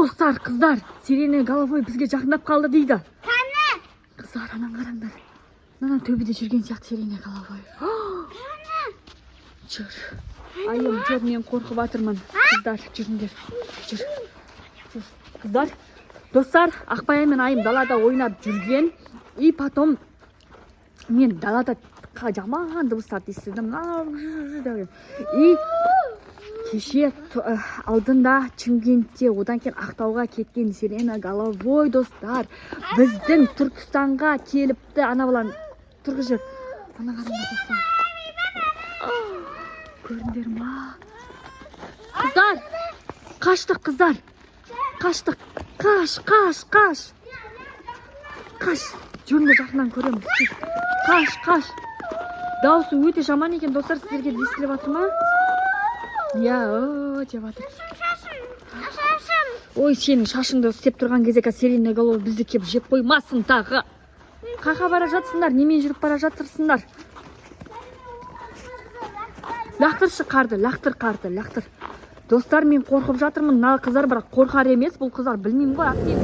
Достар, қыздар, сиреноголовой бізге жақындап қалды дейді. Қане? Қыздар, анан қараңдар. Мына төбеде жүрген сияқты сиреноголовой. Жүр. Айым, жүр, мен қорқып жатырмын. Қыздар, жүріңдер. Жүр. Жүр. Қыздар, достар, Ақбаян мен Айым далада ойнап жүрген. И потом мен далада жаман дыбыстарды естідім. Деп. И кеше алдында Шымкентте, одан кейін Ақтауға кеткен сиреноголовой, достар, біздің Түркістанға келіпті. Ана баланы тұрғызып жүр. Ана қараңдар, достар. Көрдіңдер ма? Қыздар, қаштық, қыздар. Қаштық. Қаш, қаш, қаш. Қаш. Жүріңдер, жақыннан көреміз. Жүр. Қаш, қаш. Дауысы өте жаман екен, достар, сіздерге де естіліп жатыр ма? Иә, о, деп жатыр. Шашым, шашым. Ой, сенің шашыңды істеп тұрған кезде қазір сиреноголовый бізді кеп жеп қоймасын тағы. Қақа бара жатсыңдар, немен жүріп бара жатырсыңдар? Лақтыршы қарды, лақтыр қарды, лақтыр. Достар, мен қорқып жатырмын. Мына қыздар бірақ қорқар емес, бұл қыздар білмеймін ғой, әбден.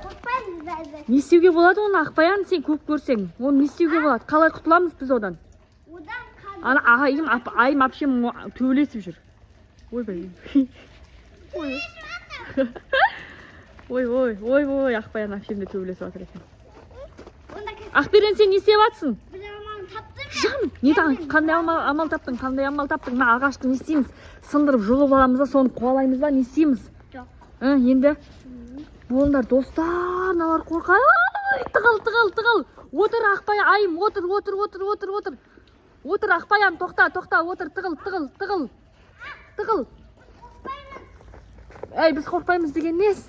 Қорқпаймыз бәрі. Не істеуге болады оны, Ақбаян, сен көп көрсең? Оны не істеуге болады? Қалай құтыламыз біз одан? Одан қазір. Ана айым, айым әпшем төбелесіп жүр. Ойбай. Ой. Ой, ой, ой, ой, Ақбаян әпшем де төбелесіп жатыр екен. Онда қазір Ақберен, сен не істеп жатсың? бір амал таптым. Жан, не қандай амал таптың? Қандай амал таптың? Мына ағашты не істейміз? Сындырып жұлып аламыз да, соны қуалаймыз ба, не істейміз? Жоқ. Енді болыңдар, достар, мыналар қорқады. Ай, тығыл, тығыл, тығыл. Отыр, Ақбай, Айым, отыр, отыр, отыр, отыр, отыр. Отыр, Ақбаян, тоқта, тоқта, отыр, тығыл, тығыл, тығыл. Тығыл. Әй, біз қорқпаймыз деген несі?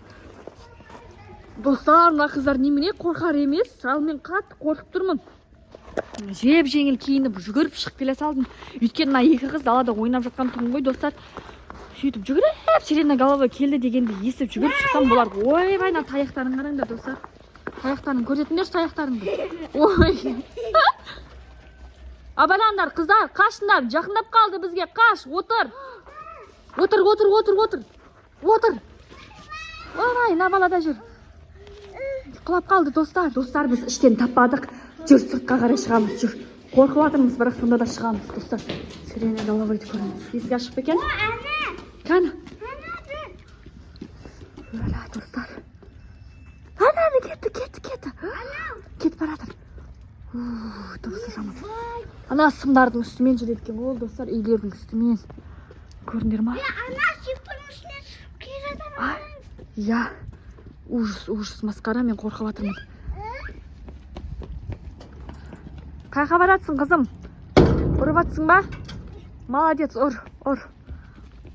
Достар, мына қыздар немене қорқар емес? Ал мен қатты қорқып тұрмын. Жеп жеңіл киініп жүгіріп шығып келе салдым. Өйткені мына екі қыз далада ойнап жатқан тұғын ғой, достар. Сөйтіп жүгіріп сиреноголовый келді дегенді естіп жүгіріп шықсам, бұлар ойбай, мына таяқтарын қараңдар, достар. Таяқтарын көрсетіңдерші, таяқтарыңды. Ой. Абайлаңдар, қыздар, қашыңдар, жақындап қалды бізге, қаш, отыр. Отыр, отыр, отыр, отыр. Отыр. Ойбай, мына бала да жүр. Құлап қалды, достар. Достар, біз іштен таппадық. Жүр, сыртқа қарай шығамыз, жүр. Қорқып жатырмыз, бірақ сонда да шығамыз, достар. Сиреноголовойды көреміз. Есік ашық па екен? Ана, Кәні. ана бір. Өлә, достар. Ана, ана, кетті, кетті, кетті. Кетіп бара жатыр. Дыбысы жаман. Ана сымдардың үстімен жүреді екен ғой, достар, үйлердің үстімен. Көрдіңдер ма? Ана сүйіктің үстіне шығып келе жатыр. А, иә. Ужас, ужас, масқара, мен қорқып жатырмын. Қайқа баратсың, қызым? Ұрып атсың ба? Молодец, ұр, ұр.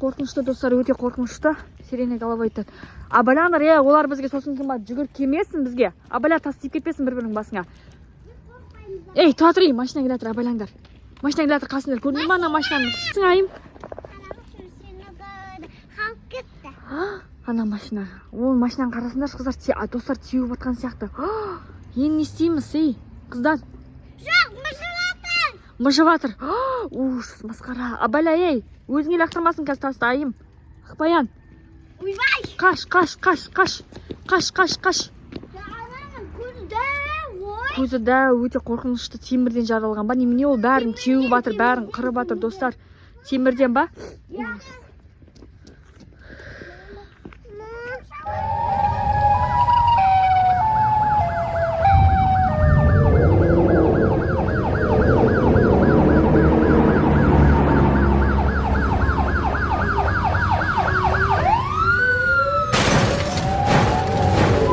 Қорқынышты, достар, өте қорқынышты. Сиреноголовойды. Абайлаңдар, е, олар бізге сосын кейін барып жүгіріп келмесін бізге. Абайла, тас тиіп кетпесін бір-бірінің басыңа. Ей, тұра тұр, ей, машина келе жатыр, абайлаңдар. Машина келе жатыр, қасыңдар. Көрдің бе ана машинаны? Айым. Қалып кетті. Ана машина. Ол машинаны қарасыңдаршы, қыздар, достар, теуіп жатқан сияқты. Енді не істейміз, ей, қыздар? Жоқ, мыжып жатыр. Мыжып жатыр. Ужас, масқара. Абайла, ей, өзіңе лақтырмасын қазір тасты, Айым. Ақбаян. Ойбай. Қаш, қаш, қаш, қаш. Қаш, қаш, қаш. Ананың көзі дәу ғой. Көзі дәу, өте қорқынышты, темірден жаралған ба? Немене ол бәрін теуіп жатыр, бәрін қырып жатыр, достар. Темірден ба? Иә.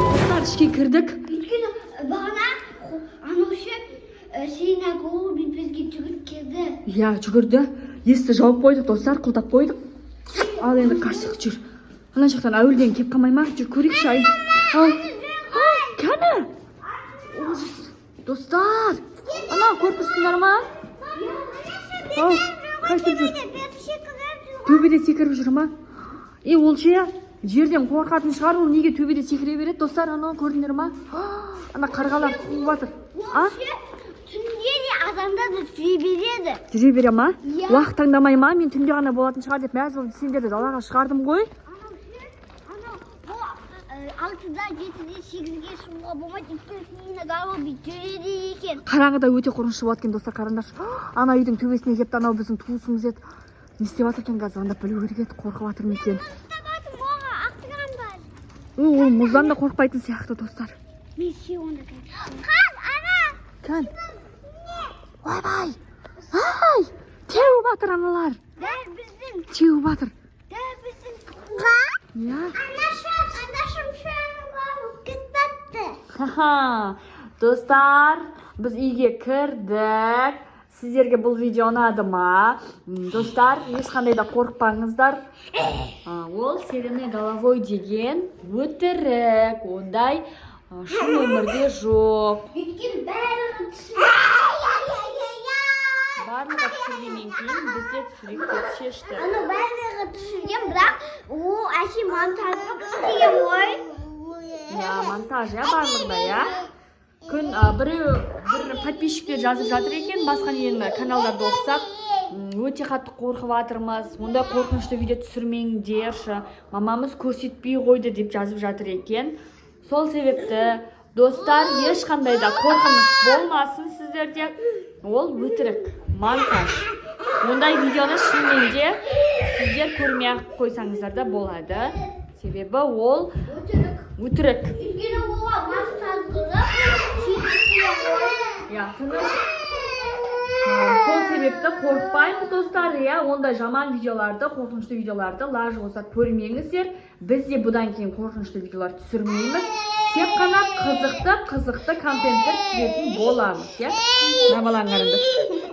Достар, ішке кірдік. Өйткені бағана анау ше сиреноголовый бізге жүгіріп келді. Иә, жүгірді. Есікті жауып қойдық, достар, құлтап қойдық. Ал енді қаштық, жүр. Ана жақтан әуелден келіп қалмай ма? Жүр, көрейікші, Айым. Ал. Кәні? Ужас. Достар, анау көріп тұрсыңдар ма? Ау, қайтып жүр? Төбеде секіріп жүр ма? Е, ол ше? Жерден қорқатын шығар ол. Неге төбеде секіре береді, достар? Анау көрдіңдер ма? Ана қарғалар қуып жатыр. А? Ол ше түнде де, азанда да жүре береді. Жүре бере ма? Иә. Уақыт таңдамай ма? Мен түнде ғана болатын шығар деп мәз болып, сендерді далаға шығардым ғой. Анау ше, анау ол 6-да, 7-де, 8-ге шығуға болмайды, өйткені сиреноголовый жүреді екен. Қараңғыда өте қорқынышты болады екен, достар, қараңдаршы. Ана үйдің төбесіне келіпті. Анау біздің туысымыз еді. Не істеп жатыр екен қазір? Звондап білу керек еді, қорқып жатыр ма екен? Ұстап оға ақтырған бар. О, ол мұздан да қорықпайтын сияқты, достар. Мен ше онда қаз ана. Кән, ойбай, ай, теуіп жатыр аналар. Дәл біздің Теуіп жатыр. Дәл біздің. Иә. Ана шам, ана шымшан кетпепті. Ха-ха. Достар, біз үйге кірдік. Сіздерге бұл видео ұнады ма? Достар, ешқандай да қорықпаңыздар. Ол сиреноголовой деген өтірік. Ондай шын өмірде жоқ. Өйткені барлығы Барлығы түсіргеннен кейін біз де түсірейік деп шештік. Ана барлығы түсірген, бірақ ол әше монтаж қылып істеген ғой. Иә, монтаж, иә, барлығында, иә. Күн біреу, бір подписчиктер жазып жатыр екен, басқа нені, каналдарды оқысақ, өте қатты қорқып жатырмыз, ондай қорқынышты видео түсірмеңдерші, мамамыз көрсетпей қойды деп жазып жатыр екен. Сол себепті, достар, ешқандай да қорқыныш болмасын сіздерде. Ол өтірік, монтаж. Ондай видеоны шынымен де сіздер көрмей ақ қойсаңыздар да болады, себебі ол Өтірік. өтірік. Өйткені оған монтаж қылып сөйтіп істеген ғой. Иә, тыныш. Сол себепті қорықпаймыз, достар, иә. Ондай жаман видеоларды, қорқынышты видеоларды лажы болса көрмеңіздер. Біз де бұдан кейін қорқынышты видеолар түсірмейміз, тек қана қызықты, қызықты контенттер түсіретін боламыз, иә. Мына баланы қараңдар.